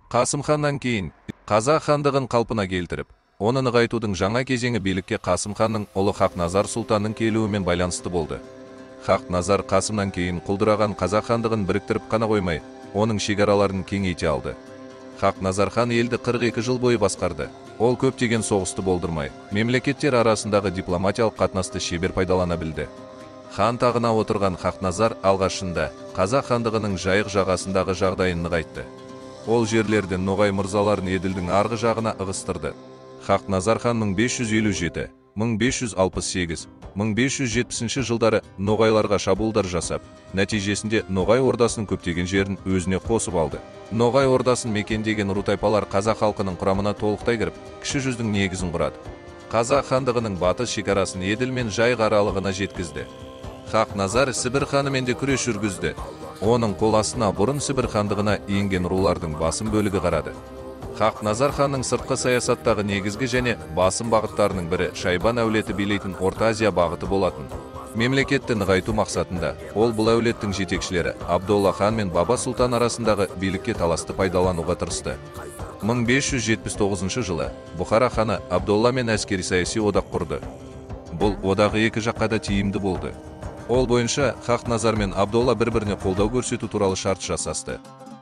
Қасым ханнан кейін Қазақ хандығын қалпына келтіріп, оны нығайтудың жаңа кезеңі билікке Қасым ханның ұлы Хақназар сұлтанның келуімен байланысты болды. Хақназар Қасымнан кейін құлдыраған Қазақ хандығын біріктіріп қана қоймай, оның шекараларын кеңейте алды. Хақназар хан елді 42 жыл бойы басқарды. Ол көптеген соғысты болдырмай, мемлекеттер арасындағы дипломатиялық қатынасты шебер пайдалана білді. Хан тағына отырған Хақназар алғашында Қазақ хандығының Жайық жағасындағы жағдайын нығайтты. Ол жерлерден Ноғай мырзаларын Еділдің арғы жағына ығыстырды. Хақназар хан 1557, 1568, 1570 жылдары Ноғайларға шабуылдар жасап, нәтижесінде Ноғай ордасының көптеген жерін өзіне қосып алды. Ноғай ордасын мекендеген ру-тайпалар қазақ халқының құрамына толықтай кіріп, Кіші жүздің негізін құрады. Қазақ хандығының батыс шекарасын Еділ мен Жайық аралығына жеткізді. Хақназар Сібір ханымен де күрес жүргізді. Оның қол астына бұрын Сібір хандығына енген рулардың басым бөлігі қарады. Хақназар ханның сыртқы саясаттағы негізгі және басым бағыттарының бірі Шайбан әулеті билейтін Орта Азия бағыты болатын. Мемлекетті нығайту мақсатында ол бұл әулеттің жетекшілері Абдолла хан мен Баба Сұлтан арасындағы билікке таласты пайдалануға тырысты. 1579 жылы Бұхара ханы Абдолла мен әскери саяси одақ құрды. Бұл одақ екі жаққа да тиімді болды. Ол бойынша Хақназар мен Абдолла бір-біріне қолдау көрсету туралы шарт жасасты.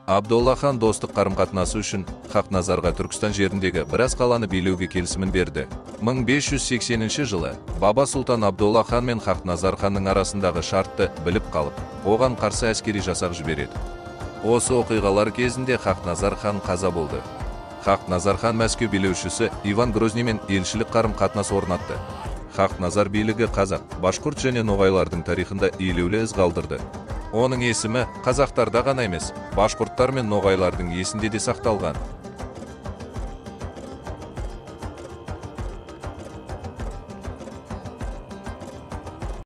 Абдолла хан достық қарым-қатынасы үшін Хақназарға Түркістан жеріндегі біраз қаланы билеуге келісімін берді. 1580 жылы Баба Сұлтан Абдолла хан мен Хақназар ханның арасындағы шартты біліп қалып, оған қарсы әскери жасақ жібереді. Осы оқиғалар кезінде Хақназар хан қаза болды. Хақназар хан Мәскеу билеушісі Иван Грозныймен елшілік қарым-қатынас орнатты. Хақназар билігі қазақ, башқұрт және ноғайлардың тарихында елеулі із қалдырды. Оның есімі қазақтарда ғана емес, башқұрттар мен ноғайлардың есінде де сақталған.